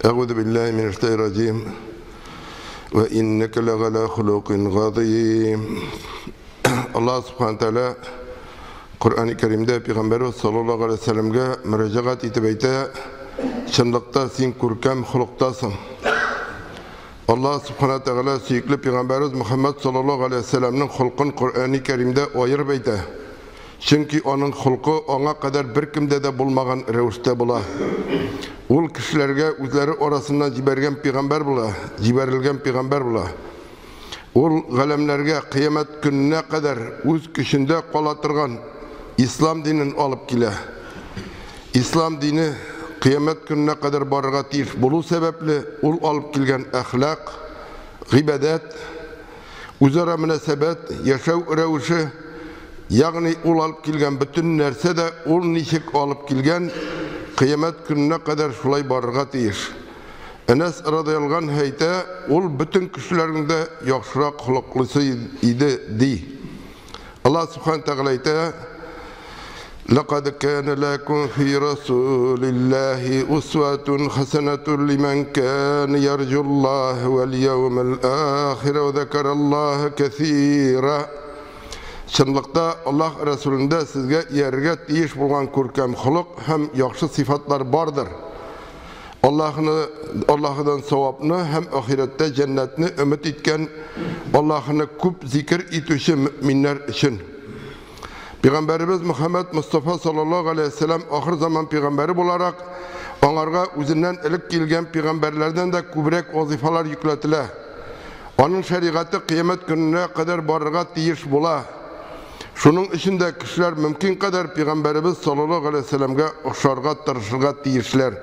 Әгъузу биллаһи минәш шайтанир раҗим. Вә иннәкә ләгалә хулукин газыйм. Аллаһ субхана тәгалә Коръән-и Кәримдә Пәйгамбәрбез саллаллаһу алейһи вәсәлләмгә мөрәҗәгать итеп әйтә: "Чынлыкта син күркәм холыктасың." Аллаһ субхана тәгалә сөекле Пәйгамбәрбез Мөхәммәд саллаллаһу алейһи вәсәлләмнең холкын Коръән-и Кәримдә аерып әйтә. Чөнки аның холкы аңа кадәр беркемдә дә булмаган рәвештә була. Ул кешеләргә үзләре арасыннан җибәргән пәйгамбәр була, җибәрелгән пәйгамбәр була. Ул галәмнәргә кыямәт көненә кадәр үз көчендә кала торган ислам динен алып килә. Ислам дине кыямәт көненә кадәр барырга тиеш булу сәбәпле, ул алып килгән әхлак, гыйбадәт, үзара мөнәсәбәт, яшәү рәвеше, ягъни ул алып килгән бөтен нәрсә дә ул ничек алып килгән, кыямәт көненә кадәр шулай барырга тиеш. Әнәс радыяллаһу анһу әйтә, ул бөтен кешеләрнең дә яхшырак холыклысы иде, ди. Аллаһ субхана тәгалә әйтә: "Лакад кана лакум фи расулиллаһи усватун хасанатун лиман кана ярҗуллаһа вал яумал ахир ва закараллаһа касира." Чынлыкта Аллаһ Расулында сезгә иярергә тиеш булган күркәм холык һәм яхшы сыйфатлар бардыр. Аллаһны Аллаһыдан савапны һәм ахирәттә җәннәтне өмет иткән Аллаһны күп зикер итүче мөэминнәр өчен. Пәйгамбәребез Мөхәммәд Мустафа саллаллаһу алейһи ва сәлләм ахыр заман пәйгамбәре буларак, аңарга үзеннән элек килгән пәйгамбәрләрдән дә күбрәк вазифалар йөкләтелә. Аның шәригате кыямәт көненә кадәр барырга тиеш була. Шуның өчен дә кешеләр мөмкин кадәр пәйгамбәребез саллаллаһу алейһи ва сәлләмгә охшарга тырышырга тиешләр.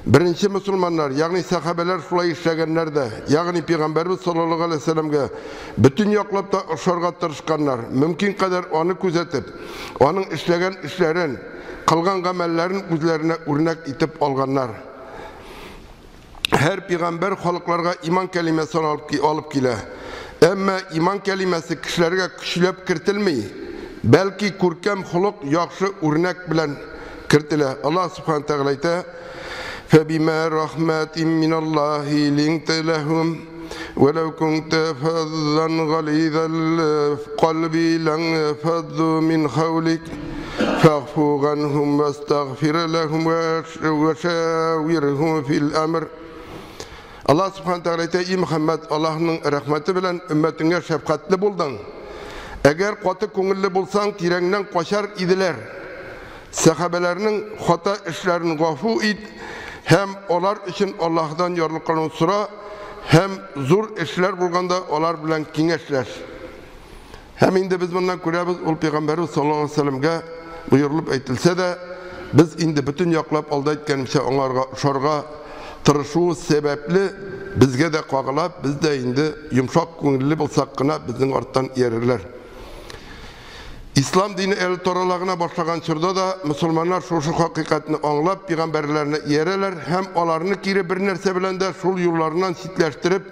Беренче мөселманнар, ягъни сәхабәләр шулай эшләгәннәр дә, ягъни пәйгамбәребез саллаллаһу алейһи ва сәлләмгә бөтен яклап та охшарга тырышканнар, мөмкин кадәр аны күзәтеп, аның эшләгән эшләрен, кылган гамәлләрен үзләренә үрнәк итеп алганнар. Һәр пәйгамбәр халыкларга иман кәлимәсен алып килә. Әмма иман кәлимәсе кешеләргә көчләп кертелми, бәлки күркәм холык, яхшы үрнәк белән кертелә. Аллаһ субхана тәгалә әйтә: "Фәбима рахматин миналлаһи линта лахум, ولو كنت فظا غليظ القلب لانفضوا من حولك فاعف عنهم واستغفر لهم وشاورهم في الأمر. Аллаһ субхана тәгалә әйтә: "И Мөхәммәд, Аллаһның рәхмәте белән өммәтеңә шәфкатьле булдың. Әгәр каты күңелле булсаң, тирәңнән качар иделәр. Сәхабәләрнең хата эшләрен гафу ит һәм алар өчен Аллаһдан ярлыкауны сора һәм зур эшләр булганда алар белән киңәшләш." Һәм инде без моннан күрәбез, ул пәйгамбәрбез саллаллаһу алейһи ва сәлләмгә боерылып әйтелсә дә, без инде бөтен яклап алда әйткәнемчә аңарга ошарга тырышу сәбәпле безгә дә кагыла, без дә инде йомшак күңелле булсак кына безнең арттан иярерләр. Ислам дине әле тарала гына башлаган чорда да мөселманнар шушы хакыйкатьне аңлап пәйгамбәрләренә иярәләр һәм аларны кире бер нәрсә белән дә шул юлларыннан читләштереп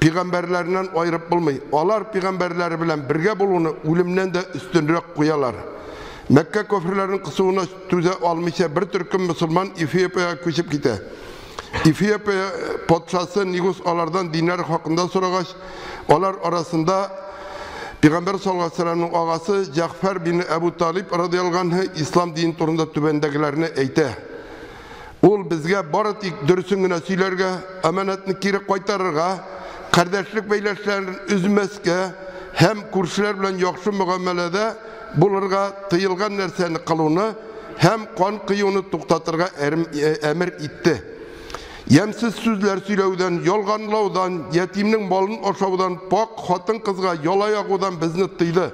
пәйгамбәрләреннән аерып булмый. Алар пәйгамбәрләре белән бергә булуны үлемнән дә өстенрәк куялар. Мәккә коферләренең кысуына түзә алмыйча бер төркем мөселман Эфиопиягә күчеп китә. Эфиопия патшасы Нигус алардан диннәре хакында сорагач, алар арасында Пәйгамбәр саллаллаһу алейһи ва сәлләмнең агасы Җәгъфәр бин Әбу Талиб радыяллаһу анһу ислам дине турында түбәндәгеләрне әйтә. Ул безгә бары тик дөресен генә сөйләргә, аманатны кире кайтарырга, кардәшлек бәйләнешләрен өзмәскә һәм күршеләр белән яхшы мөгамәләдә булырга, тыелган нәрсәне кылуны һәм кан кыюны туктатырга әмер итте. Ямьсез сүзләр сөйләүдән, ялганлаудан, ятимнең малын ашаудан, пак хатын-кызга яла ягудан безне тыйды.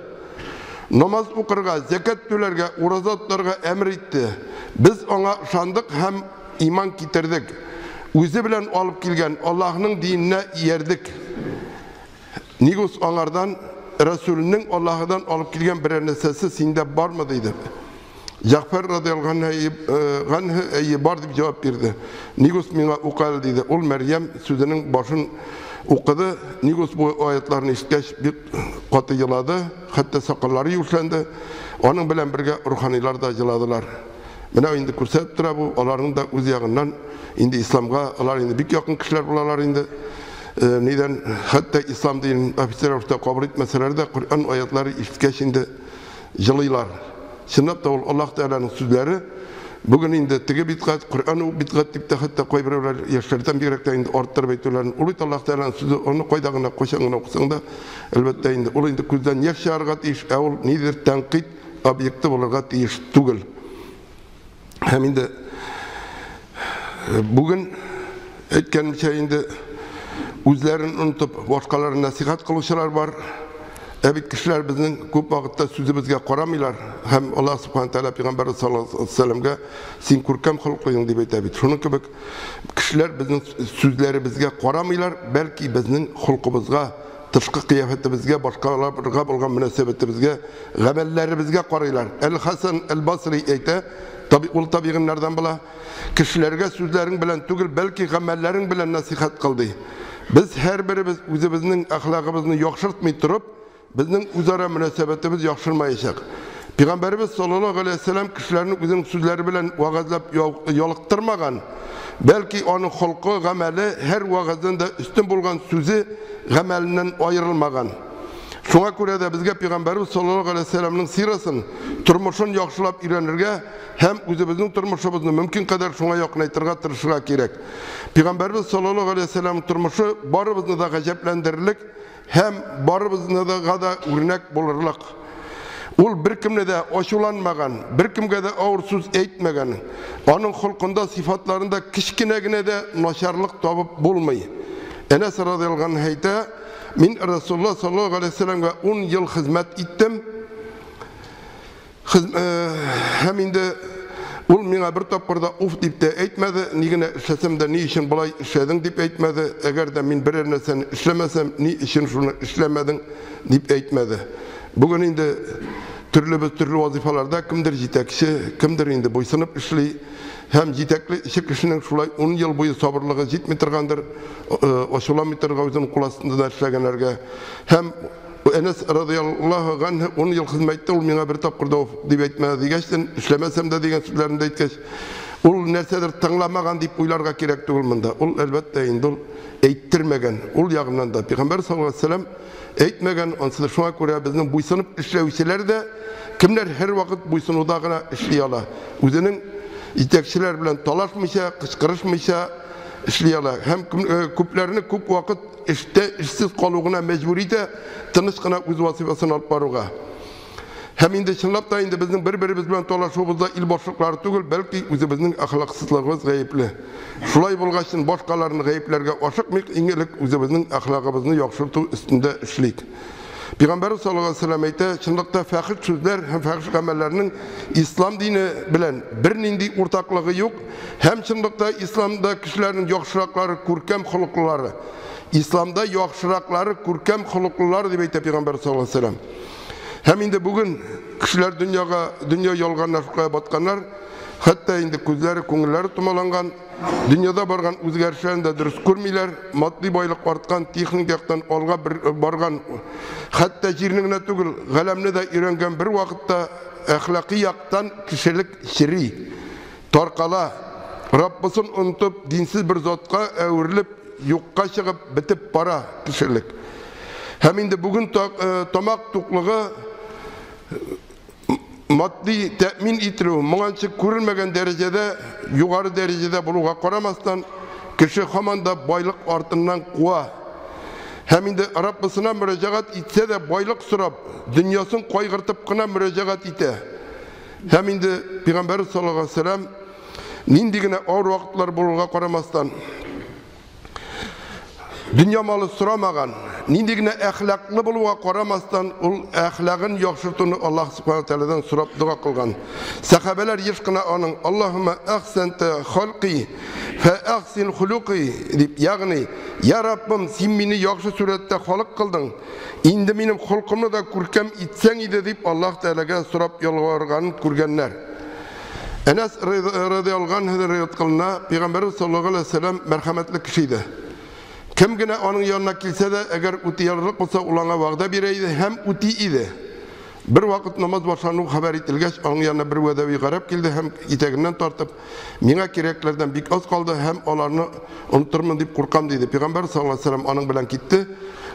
Намаз укырга, зәкят түләргә, ураза тотарга әмер итте. Без аңа ышандык һәм иман китердек. Үзе белән алып килгән Аллаһның диненә иярдек. Нигус аңардан Рәсүлнең Аллаһыдан алып килгән берәр нәрсәсе синдә бармы диде. Җәгъфәр радыяллаһу анһу әйе бар дип җавап бирде. Нигус миңа укы әле диде. Ул Мәрьям сүзенең башын укыды. Нигус бу аятларны ишеткәч бик каты елады, хәтта сакаллары юешләнде. Аның белән бергә руханилар да еладылар. Менә инде күрсәтеп тора бу, аларның да үз ягыннан инде исламга, алар инде бик якын кешеләр булалар инде. Нидән хәтта ислам динен официаль рәвештә кабул итмәсәләр дә, Коръән аятлары ишеткәч инде җылыйлар. Чынлап та ул Аллаһ Тәгаләнең сүзләре. Бүген инде теге бидгать, Коръән ул бидгать дип тә хәтта кайберәүләр яшьләрдән бигрәк тә инде арттырып әйтүләрен. Ул бит Аллаһ Тәгаләнең сүзе, аны кайда гына, кайчан гына укысаң да, әлбәттә инде ул инде күздән яшь чыгарырга тиеш, ә ул нидер тәнкыйть объекты булырга тиеш түгел. Һәм инде бүген әйткәнемчә инде үзләрен онытып, башкаларны нәсихәт кылучылар бар. Ә бит кешеләр безнең күп вакытта сүзебезгә карамыйлар. Һәм Аллаһ субхана тәгалә пәйгамбәр саллаллаһу алейһи вәсәлләмгә син күркәм холыклыйың дип әйтә бит. Шуның кебек кешеләр безнең сүзләребезгә карамыйлар, бәлки безнең холкыбызга, тышкы кыяфәтебезгә, башкаларга булган мөнәсәбәтебезгә, гамәлләребезгә карыйлар. Әл-Хасан әл-Басри әйтә, ул табигыннардан була, кешеләргә сүзләрең белән түгел, бәлки гамәлләрең белән нәсихәт кыл ди. Без һәрберебез үзебезнең әхлагыбызны яхшыртмый торып, безнең үзара мөнәсәбәтебез яхшырмаячак. Пәйгамбәребез саллаллаһу алейһи вәсәлләм кешеләрне үзенең сүзләре белән вәгазьләп ялыктырмаган, бәлки аның холкы, гамәле һәр вәгазьдән дә өстен булган сүзе гамәленнән аерылмаган. Шуңа күрә дә безгә Пәйгамбәребез саллаллаһу алейһи вәсәлләмнең сирасын, тормышын яхшылап өйрәнергә һәм үзебезнең тормышыбызны мөмкин кадәр шуңа якынайтырга тырышырга кирәк. Пәйгамбәребез саллаллаһу алейһи вәсәлләмнең тормышы барыбызны да гаҗәпләндерерлек һәм барыбызны да үрнәк булырлык. Ул беркемне дә ачуланмаган, беркемгә дә авыр сүз әйтмәгән. Аның холкында, сифатларында кечкенә генә дә начарлык табып булмый. Әнәс радиаллаһу анһу әйтә: "Мин Расулуллаһ саллаллаһу алейһи вәсәлләмгә 10 ел хезмәт иттем. Һәм инде ул миңа бер тапкыр да уф дип тә әйтмәде, ни генә эшләсәм дә, ни өчен болай эшләдең дип әйтмәде. Әгәр дә мин берәр нәрсәне эшләмәсәм, ни өчен шуны эшләмәдең дип әйтмәде." Бүген инде төрлебез төрле вазифаларда, кемдер җитәкче, кемдер инде буйсынып эшли. Һәм җитәкле кешенең шулай 10 ел буе сабырлыгы җитми торгандыр, ачуламый торырга үзенең кул астында эшләгәннәргә. Һәм Әнәс радиаллаһу анһу 10 ел хезмәт итте, ул миңа бер тапкыр да дип әйтмәде дигәч, эшләмәсәм дә дигән сүзләрен дә әйткәч, ул нәрсәдер тыңламаган дип уйларга кирәк түгел монда. Ул әлбәттә инде ул әйттермәгән. Ул ягыннан да Пәйгамбәр саллаллаһу алейһи вәсәлләм әйтмәгән, ансы да шуңа күрә безнең буйсынып эшләүчеләр дә кемнәр һәрвакыт буйсынуда гына эшли ала. Үзенең җитәкчеләр белән талашмыйча, кычкырышмыйча эшли ала. Һәм күпләрне күп вакыт эштә эшсез калу гына мәҗбүр итә, тыныч кына үз вазифасын алып баруга. Һәм инде чынлап та инде безнең бер-беребез белән талашуыбызда ил башлыклары түгел, бәлки үзебезнең әхлаксызлыгыбыз гаепле. Шулай булгач, башкаларны гаепләргә ашыкмыйк, иң элек үзебезнең әхлагыбызны яхшырту өстендә эшлик. Пәйгамбәр саллаллаһу алейһи вәсәлләм әйтә, чынлыкта фәхиш сүзләр һәм фәхиш гамәлләрнең ислам дине белән бернинди уртаклыгы юк, һәм чынлыкта исламда кешеләрнең яхшыраклары күркәм холыклылары. Исламда яхшыраклары күркәм холыклылары дип әйтә Пәйгамбәр саллаллаһу алейһи вәсәлләм. Һәм инде бүген кешеләр дөньяга, дөнья ялганнарга батканнар, хәтта инде күзләре, күңелләре томаланган, дөньяда барган үзгәрешләрне дә дөрес күрмиләр, матди байлык арткан, техник яктан алга барган, хәтта җирне генә түгел, галәмне дә өйрәнгән бер вакытта әхлакый яктан кешелек чери, таркала, Раббысын онытып, динсез бер затка әверелеп, юкка чыгып бетеп бара кешелек. Һәм инде бүген тамак туклыгы матди тәэмин ителү моңанчы күрелмәгән дәрәҗәдә, югары дәрәҗәдә булуга карамастан, кеше һаман да байлык артыннан куа. Һәм инде Раббысына мөрәҗәгать итсә дә байлык сорап, дөньясын кайгыртып кына мөрәҗәгать итә. Һәм инде Пәйгамбәр саллаллаһу алейһи вәсәлләм нинди генә авыр вакытлар булуга карамастан, дөнья малы сорамаган, нинди генә әхлаклы булуга карамастан, ул әхлагын яхшыртуны Аллаһ субхана тәгаләдән сорап дога кылган. Сәхабәләр еш кына аның Аллаһумма әхсәнтә халқи фә әхсин хулуқи дип, ягъни я Раббым, син мине яхшы сурәттә халык кылдың, инде минем холкымны да күркәм итсәң иде дип Аллаһ Тәгаләгә сорап ялварганын күргәннәр. Әнәс радиаллаһу анһу риваять кылына, Пәйгамбәрбез саллаллаһу алейһи вәсәлләм мәрхәмәтле кеше иде. Кем генә аның янына килсә дә, әгәр үти алырлык булса, ул аңа вәгъдә бирә иде һәм үти иде. Бер вакыт намаз башлану хәбәр ителгәч, аның янына бер вәдәви гарәп килде һәм итәгеннән тартып, миңа кирәкләрдән бик аз калды һәм аларны онытырмын дип куркам диде. Пәйгамбәр саллаллаһу алейһи ва сәлләм аның белән китте,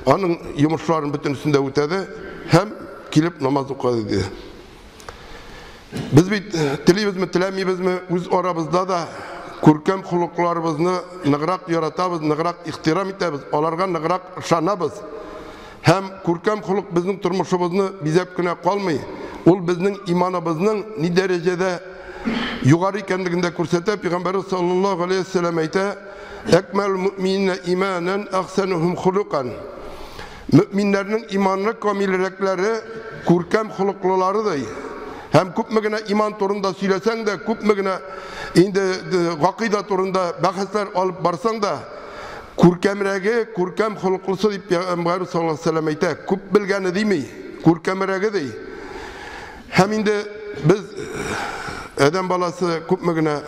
аның йомышларын бөтенесен дә үтәде һәм килеп намаз укыды диде. Без бит телибезме, теләмибезме, үз арабызда да күркәм холыкларыбызны ныграк яратабыз, ныграк ихтирам итәбез, аларга ныграк ышанабыз. Һәм күркәм холык безнең тормышыбызны бизәп кенә калмый, ул безнең иманыбызның ни дәрәҗәдә югары икәнлеген дә күрсәтә. Пәйгамбәрбез саллаллаһу алейһи ва сәлләм әйтә: "Әкмәл мөминнә иманан ахсанухум хулукан." Мөминнәрнең иманлы камилрәкләре күркәм холыклылары ди. Һәм күпме генә иман турында сөйләсәң дә, күпме генә инде гакыйда турында бәхәсләр алып барсаң да, күркәмрәге, күркәм холыклысы дип Пәйгамбәрбез саллаллаһу алейһи ва сәлләм әйтә. Күп белгәне дими, күркәмрәге ди. Һәм инде без адәм баласы күпме генә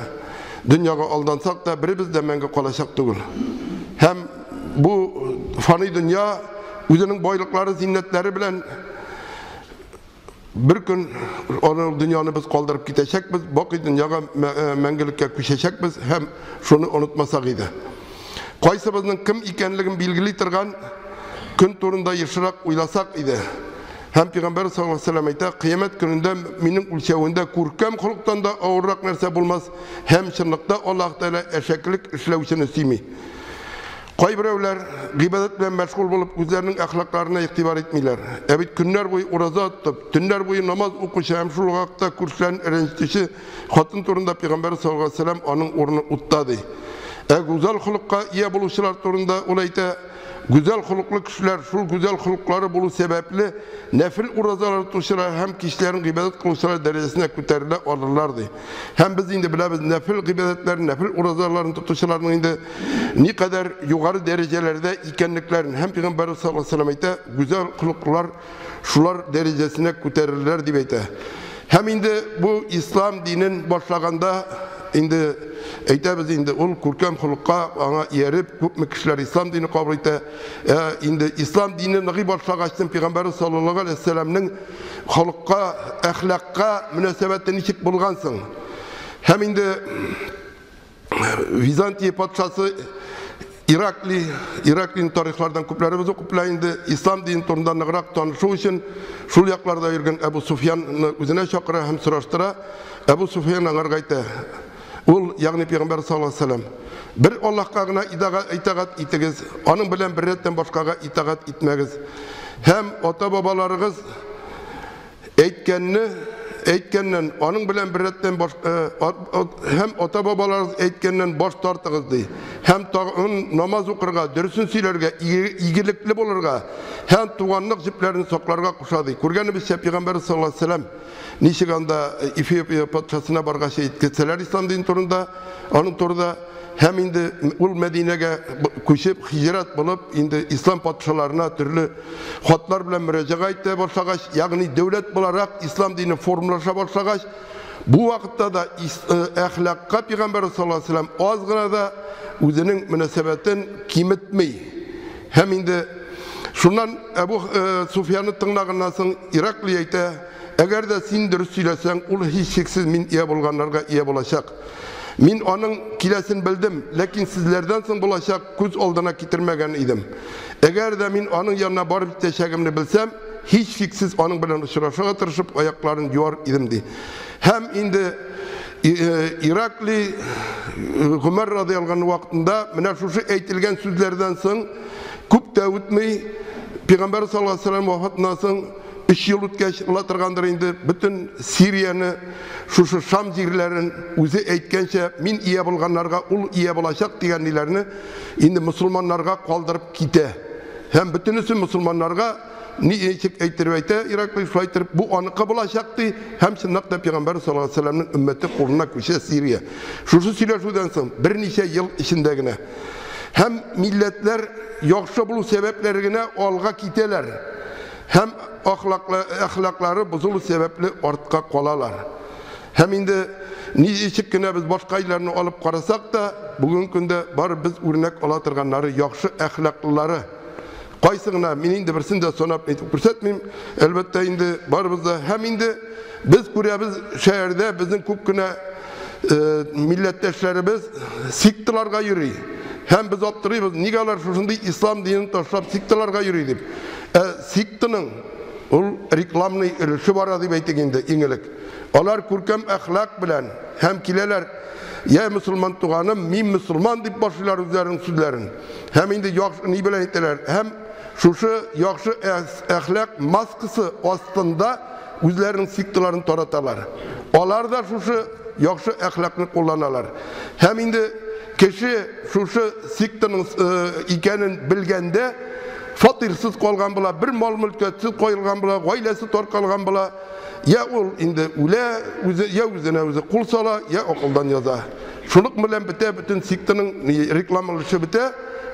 дөньяга алдансак та, беребез дә мәңге калачак түгел. Һәм бу фани дөнья үзенең байлыклары, зиннәтләре белән бер көн аны дөньяны без калдырып китәчәкбез, бакый дөньяга мәңгелеккә күчәчәкбез һәм шуны онытмасак иде. Кайсыбызның кем икәнлеген билгели торган көн турында ешрак уйласак иде. Һәм Пәйгамбәр саллаллаһу алейһи ва сәлләм әйтә, кыямәт көнендә минем үлчәвендә күркәм холыктан да авыррак нәрсә булмас һәм чынлыкта Аллаһ Тәгалә әшәкелек эшләүчене сөйми. Кайберәүләр гыйбадәт белән мәшгуль булып үзләренең әхлакларына игътибар итмиләр. Ә бит көннәр буе ураза тотып, төннәр буе намаз укучы һәм шул вакытта күршеләрен рәнҗетүче хатын турында Пәйгамбәр саллаллаһу алейһи ва сәлләм аның урыны утта ди. Ә гүзәл холыкка ия булучылар турында ул әйтә, гүзәл холыклы кешеләр шул гүзәл холыклары булу сәбәпле нәфил уразалар тотучылар һәм кичләрен гыйбадәт кылучылар дәрәҗәсенә күтәрелә алырлар ди. Һәм без инде беләбез нәфил гыйбадәтләрен, нәфил уразаларын тотучыларның инде никадәр югары дәрәҗәләрдә икәнлекләрен. Һәм Пәйгамбәрбез саллаллаһу алейһи ва сәлләм әйтә, гүзәл холыклылар шулар дәрәҗәсенә күтәрелерләр дип әйтә. Һәм инде бу ислам динен башлаганда инде әйтәбез инде ул күркәм холыкка аңа ияреп күпме кешеләр ислам дине кабул итә. Инде ислам дине ныгый башлагачтын Пәйгамбәрбез саллаллаһу алейһи ва сәлләмнең холыкка, әхлакка мөнәсәбәте ничек булган соң? Һәм инде Византия патшасы Иракли, Ираклин тарихлардан күпләребез укып белә инде, ислам дине турында ныграк танышу өчен шул якларда йөргән Әбу Суфьянны үзенә чакыра һәм сораштыра. Әбу Суфьян аңарга әйтә: "Ул, ягъни Пәйгамбәр саллаллаһу алейһи ва сәлләм, бер Аллаһка гына итагать итегез, аның белән беррәттән башкага итагать итмәгез. Һәм ата-бабаларыгыз әйткәнне әйткәннән, аның белән беррәттән баш һәм ата-бабаларыгыз әйткәннән баш тартыгыз ди. Һәм тагын намаз укырга, дөресен сөйләргә, игелекле булырга һәм туганлык җепләрен сакларга куша ди. Күргәнебезчә, Пәйгамбәр саллаллаһу алейһи ва сәлләм ничек анда Эфиопия патшасына баргач әйткәннәр ислам дине турында, аның турында һәм инде ул Мәдинәгә күчеп, хиҗрәт булып, инде ислам патшаларына төрле хатлар белән мөрәҗәгать итә башлагач, ягъни дәүләт буларак ислам дине формалаша башлагач, бу вакытта да әхлакка Пәйгамбәр саллаллаһу алейһи ва сәлләм аз гына да үзенең мөнәсәбәтен киметми. Һәм инде шуннан Әбу Суфияны тыңлаганнан соң Иракли әйтә: "Әгәр дә син дөрес сөйләсәң, ул һичшиксез мин ия булганнарга ия булачак. Мин аның киләсен белдем, ләкин сезләрдән соң булачак күз алдына китермәгән идем. Әгәр дә мин аның янына барып җитәчәгемне белсәм, һичшиксез аның белән очрашырга тырышып аякларын юар идем ди. Һәм инде Иракли Гомәр радиаллаһу анһу вакытында менә шушы әйтелгән сүзләрдән соң күп тә үтми, Пәйгамбәр саллаллаһу алейһи ва сәлләм вафатыннан соң 3 ел үткәч була торгандыр инде, бөтен Сирияне, шушы Шам җирләрен үзе әйткәнчә, мин ия булганнарга ул ия булачак дигән ниләрне инде мусульманнарга калдырып китә. Һәм бөтенесе мусульманнарга ничек әйттереп әйтә Иракли, шулай иттереп бу аныкы булачак ди, һәм чынлап та Пәйгамбәр саллаллаһу алейһи ва сәлләмнең өммәте кулына күчә Сирия. Шушы сөйләшүдән соң берничә ел эчендә генә. Һәм милләтләр яхшы булу сәбәпләре генә алга китәләр. Һәм әхлаклары бозылу сәбәпле артка калалар. Һәм инде ничек кенә без башка илләрне алып карасак та, бүгенге көндә бары без үрнәк ала торганнары яхшы әхлаклылары. Кайсы гына, мин инде берсен дә санап әйтеп күрсәтмим, әлбәттә инде барыбыз да. Һәм инде без күрәбез, шәһәрдә безнең күп кенә милләттәшләребез секталарга йөри. Һәм без аптырыйбыз, нигә алар шушындый ислам динен ташлап секталарга йөри дип. Ә сектаның ул рекламный өлеше бара дип әйтик инде иң элек. Алар күркәм әхлак белән һәм киләләр, я мөселман туганым, мин мөселман дип башлыйлар үзләренең сүзләрен. Һәм инде яхшы ни белән әйтәләр, һәм шушы яхшы әхлак маскасы астында үзләренең секталарын тараталар. Алар да шушы яхшы әхлакны кулланалар. Һәм инде кеше шушы сектаның икәнен белгәндә фатирсыз калган була, бер мал мөлкәтсез калган була, гаиләсе таркалган була. Я ул инде үлә, үзе я үзенә үзе кул сала, я акылдан яза. Шуның белән бетә бөтен сектаның реклама өлеше бетә,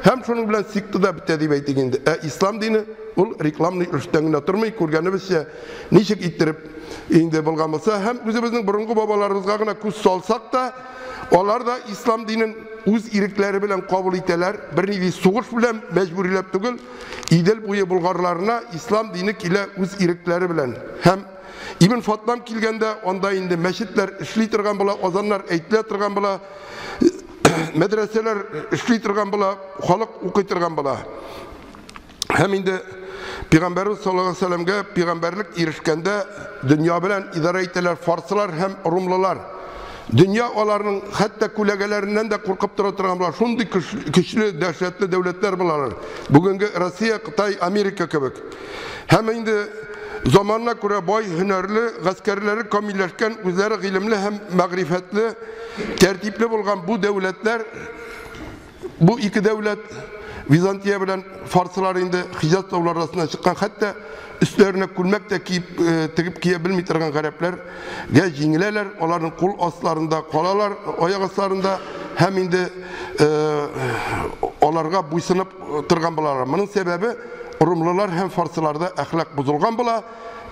һәм шуның белән секта да бетә дип әйтик инде. Ә ислам дине ул рекламный өлештән генә тормый, күргәнебезчә, ничек иттереп инде булган булса, һәм үзебезнең борынгы бабаларыбызга гына күз салсак та, алар да ислам динен үз ирекләре белән кабул итәләр, бернинди сугыш белән мәҗбүриләп түгел, Идел буе болгарларына ислам дине килә үз ирекләре белән. Һәм Ибн Фатлам килгәндә, анда инде мәчетләр эшли торган була, азаннар әйтелә торган була, мәдрәсәләр эшли торган була, халык укый торган була. Һәм инде Пәйгамбәрбез саллаллаһу алейһи ва сәлләмгә пәйгамбәрлек ирешкәндә дөнья белән идарә итәләр фарсылар һәм румлылар. Дөнья аларның хәтта күләгәләреннән дә куркып тора торган була. Шундый көчле, дәһшәтле дәүләтләр булалар. Бүгенге Россия, Кытай, Америка кебек. Һәм инде заманына күрә бай, һөнәрле, гаскәрләре камилләшкән, үзләре гыйлемле һәм мәгърифәтле, тәртипле булган бу дәүләтләр, бу ике дәүләт Византия белән фарсылар инде Хиҗаз таулары арасыннан чыккан, хәтта өсләренә күлмәк тә киеп, тегеп кия белми торган гарәпләргә җиңеләләр, аларның кул асларында калалар, аяк асларында, һәм инде аларга буйсынып торган булалар. Моның сәбәбе румлылар һәм фарсыларда әхлак бозылган була,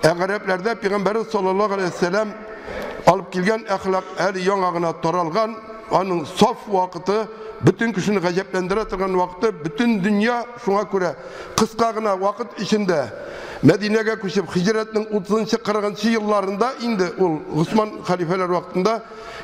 ә гарәпләрдә Пәйгамбәрбез саллаллаһу алейһи ва сәлләм алып килгән әхлак әле яңа гына таралган, аның саф вакыты, бөтен кешене гаҗәпләндерә торган вакыты, бөтен дөнья шуңа күрә кыска гына вакыт эчендә Мәдинәгә күчеп, хиҗрәтнең 30-40 елларында инде ул Госман хәлифәләр вакытында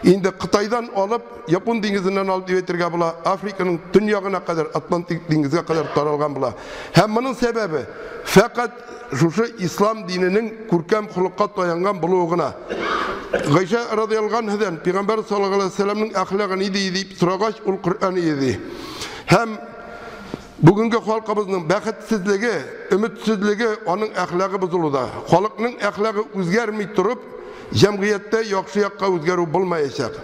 инде Кытайдан алып, Япон диңгезеннән алып дип әйтергә була, Африканың төньягына кадәр, Атлантик диңгезгә кадәр таралган була. Һәм моның сәбәбе фәкать шушы ислам диненең күркәм холыкка таянган булуы гына. Гайшә радиаллаһу анһадан Пәйгамбәр саллаллаһу алейһи ва сәлләмнең әхлагы ни дип сорагач, ул Коръән иде. Һәм бүгенге халкыбызның бәхетсезлеге, өметсезлеге аның әхлагы бозылуда. Халыкның әхлагы үзгәрми торып, җәмгыятьтә яхшы якка үзгәрү булмаячак.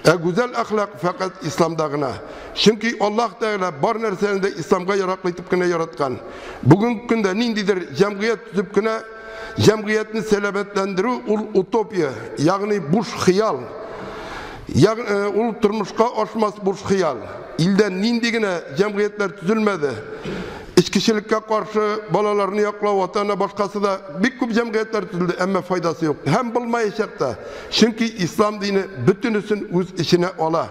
Ә гүзәл әхлак фәкать исламда гына. Чөнки Аллаһ Тәгалә бар нәрсәне дә исламга яраклы итеп кенә яраткан. Бүгенге көндә ниндидер җәмгыять төзеп кенә җәмгыятьне сәламәтләндерү ул утопия, ягъни буш хыял. Ягъни ул тормышка ашмас буш хыял. Илдә нинди генә җәмгыятьләр төзелмәде. Эчкечелеккә каршы балаларны яклау, ата-ана башкасы да бик күп җәмгыятьләр төзелде, әмма файдасы юк. Һәм булмаячак та. Чөнки ислам дине бөтенесен үз эченә ала.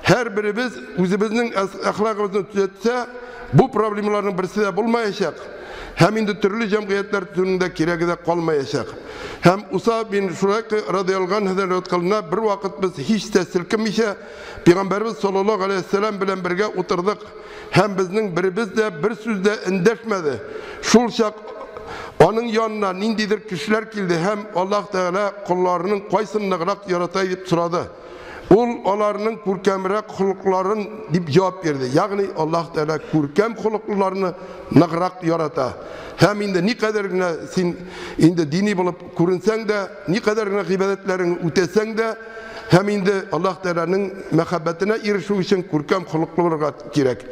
Һәр беребез үзебезнең әхлагыбызны төзәтсә, бу проблемаларның берсе дә булмаячак. Һәм инде төрле җәмгыятьләр төзүнең дә кирәге дә калмаячак. Һәм Уса бин Шурайк радиаллаһу анһудан риваять кылына, бер вакыт без һич тә селкенмичә Пәйгамбәрбез саллаллаһу алейһи ва сәлләм белән бергә утырдык, һәм безнең беребез дә бер сүз дә эндәшмәде. Шул чак аның янына ниндидер кешеләр килде һәм Аллаһ Тәгалә колларының кайсын ныграк ярата дип сорады. Ул аларның күркәмрәк холыкларын дип җавап бирде. Ягъни Аллаһ Тәгалә күркәм холыклыларны ныграк ярата. Һәм инде никадәр генә син инде дини булып күренсәң дә, никадәр генә гыйбадәтләреңне үтәсәң дә, һәм инде Аллаһ Тәгаләнең мәхәббәтенә ирешү өчен күркәм холыклы булырга кирәк.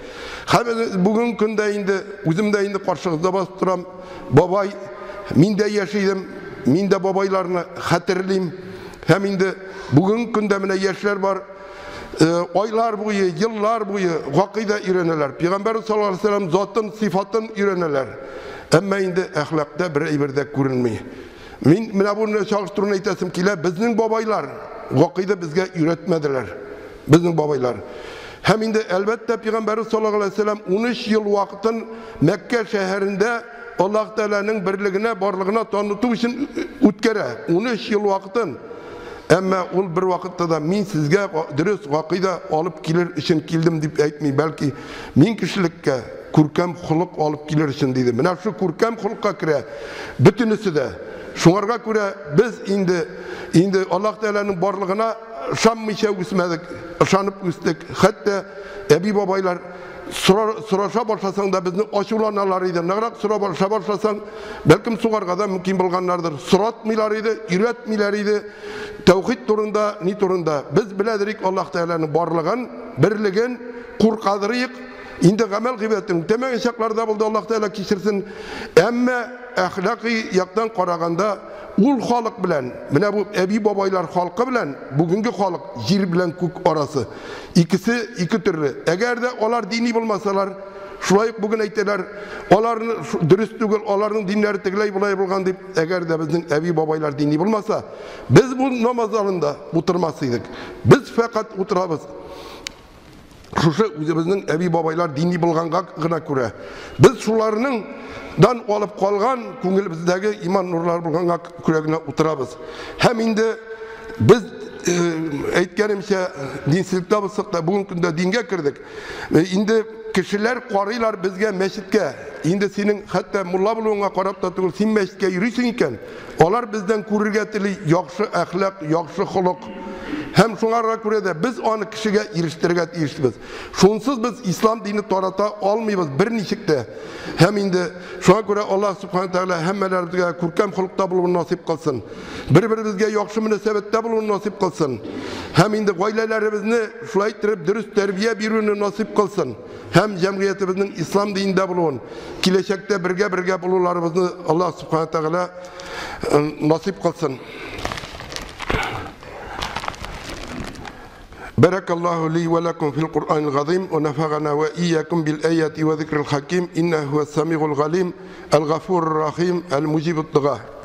Һәм бүгенге көндә инде үзем дә инде каршыгызда басып торам. Бабай, мин дә яшь идем, мин дә бабайларны хәтерлим. Һәм инде бүгенге көндә менә яшьләр бар, айлар буе, еллар буе гакыйда өйрәнәләр. Пәйгамбәр саллаллаһу алейһи ва сәлләм затын, сифатын өйрәнәләр. Әмма инде әхлакта бер әйбер дә күренми. Мин менә бу чагыштыруны әйтәсем килә, безнең бабайлар гакыйда безгә өйрәтмәделәр. Безнең бабайлар. Һәм инде әлбәттә Пәйгамбәрбез саллаллаһу алейһи ва сәлләм 13 ел вакытын Мәккә шәһәрендә Аллаһ Тәгаләнең берлегенә, барлыгына таныту өчен үткәрә. 13 ел вакытын. Әмма ул бер вакытта да мин сезгә дөрес гакыйда алып килер өчен килдем дип әйтми, бәлки мин кешелеккә күркәм холык алып килер өчен диде. Менә шу күркәм холыкка керә бөтенесе дә. Шуңарга күрә без инде Аллаһ Тәгаләнең барлыгына ышанмыйча үсмәдек, ышанып үстек. Хәтта әби бабайлар сораша башласаң да безне ачуланалар иде. Ныграк сораша башласаң, бәлкем сугарга да мөмкин булганнардыр. Соратмыйлар иде, өйрәтмиләр иде. Тәүхид турында, ни турында. Без беләдерик Аллаһ Тәгаләнең барлыгын, берлеген, куркадырыйк. Инде гамәл гыйбадәтен үтәмәгән чакларда булды, Аллаһ Тәгалә кичерсен. Әмма әхлакый яктан караганда ул халык белән, менә бу әби бабайлар халкы белән бүгенге халык җир белән күк арасы. Икесе ике төрле. Әгәр дә алар дини булмасалар, шулай ук бүген әйтәләр, аларны дөрес түгел, аларның диннәре тегеләй болай булган дип, әгәр дә безнең әби бабайлар дини булмаса, без бу намаз залында утырмас идек. Без фәкать утырабыз. Шушы үзебезнең әби бабайлар дини булганга гына күрә. Без шуларның дан алып калган күңелебездәге иман нурлары булганга күрә генә утырабыз. Һәм инде без әйткәнемчә, динсезлектә булсак та, бүгенге көндә дингә кердек. Инде кешеләр карыйлар безгә мәчеткә. Инде синең хәтта мулла булуыңа карап та түгел, син мәчеткә йөрисең икән, алар бездән күрергә тели яхшы әхлак, яхшы холык. Һәм шуңарга күрә дә без аны кешегә ирештерергә тиешбез. Шунсыз без ислам дине тарата алмыйбыз берничек тә. Һәм инде шуңа күрә Аллаһ субхана тәгалә һәммәләребезгә күркәм холыкта булуын насыйп кылсын. Бер-беребезгә яхшы мөнәсәбәттә булуын насыйп кылсын. Һәм инде гаиләләребезне шулай иттереп дөрес тәрбия бирүне насыйп кылсын. Һәм җәмгыятебезнең ислам динендә булуын, киләчәктә бергә-бергә булуларыбызны Аллаһ субхана тәгалә насыйп кылсын. بارك الله لي ولكم في القرآن العظيم ونفعنا وإياكم بالآيات وذكر الحكيم إنه هو السميع العليم الغفور الرحيم المجيب الدعاء.